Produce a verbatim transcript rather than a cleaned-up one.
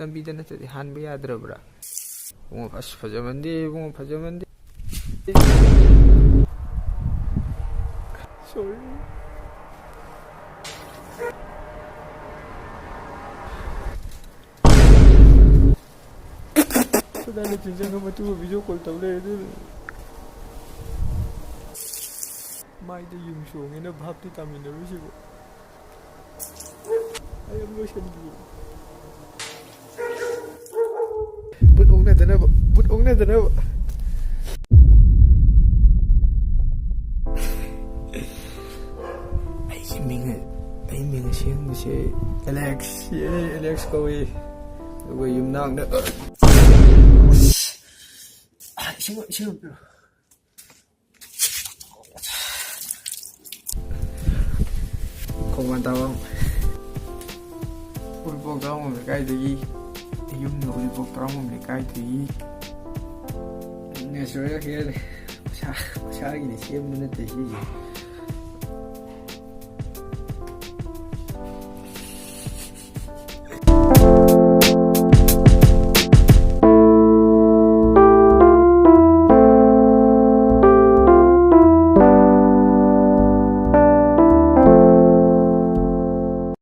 ꯂꯝꯕꯤꯗ ꯅꯠꯇ꯭ꯔꯗꯤ ꯍꯥꯟꯕ ꯌꯥꯗ꯭ꯔꯕ꯭ꯔꯥ? ꯏꯕꯨꯡꯉꯣ, ꯑꯁ, ꯐꯖꯃꯟꯗꯦ, ꯏꯕꯨꯡꯉꯣ, ꯐꯖꯃꯟꯗꯦ꯫ Sorry꯫ ꯈꯨꯗꯥꯡꯗ ꯆꯤꯡꯖꯪ ꯑꯃ ꯇꯨꯕ video call ꯇꯧ ꯂꯩꯔꯦ, ꯑꯗꯨ ꯃꯥꯏꯗ ꯌꯨꯡ ꯆꯣꯡꯉꯦꯅ ꯚꯥꯞꯇꯤ ꯇꯥꯃꯤꯟꯅꯔꯨꯁꯤꯕꯨ꯫ ꯑꯩ ꯑꯃꯨꯛ ꯂꯣꯏꯁꯟꯈꯤꯒꯦ꯫ ꯕꯨꯠ ꯑꯣꯛꯅꯗꯅꯕ, ꯕꯨꯠ ꯑꯣꯛꯅꯗꯅꯕ꯫ ꯑꯩꯒꯤ ꯃꯤꯡ, ꯑꯩ ꯃꯤꯡ ꯑꯁꯦꯡꯕꯁꯦ ꯑꯦꯂꯦꯛꯁ, ꯑꯦ, ꯑꯦꯂꯦꯛꯁ ꯀꯧꯏ꯫ ꯑꯗꯨꯒ ꯌꯨꯝꯅꯥꯛꯅ, ꯑ, ꯏꯁꯤꯡ, ꯏꯁꯤꯡ ꯑꯃ ꯄꯤꯔꯛꯑꯣ꯫ ꯈꯣꯡꯕꯥꯟ ꯇꯥꯕꯝ, ꯎꯔꯤꯄꯣꯛ ꯇꯥꯕꯝ ꯂꯩꯀꯥꯏꯗꯒꯤ, ꯌꯨꯝꯅ ꯎꯔꯤꯄꯣꯛ ꯇꯥꯕꯝ ꯂꯩꯀꯥꯏꯗꯒꯤ꯫ Natural hair ꯅꯦ꯫ ꯃꯁꯥ-, ꯃꯁꯥꯒꯤꯗꯤ ꯁꯦꯝꯕ ꯅꯠꯇꯦ ꯁꯤꯁꯦ꯫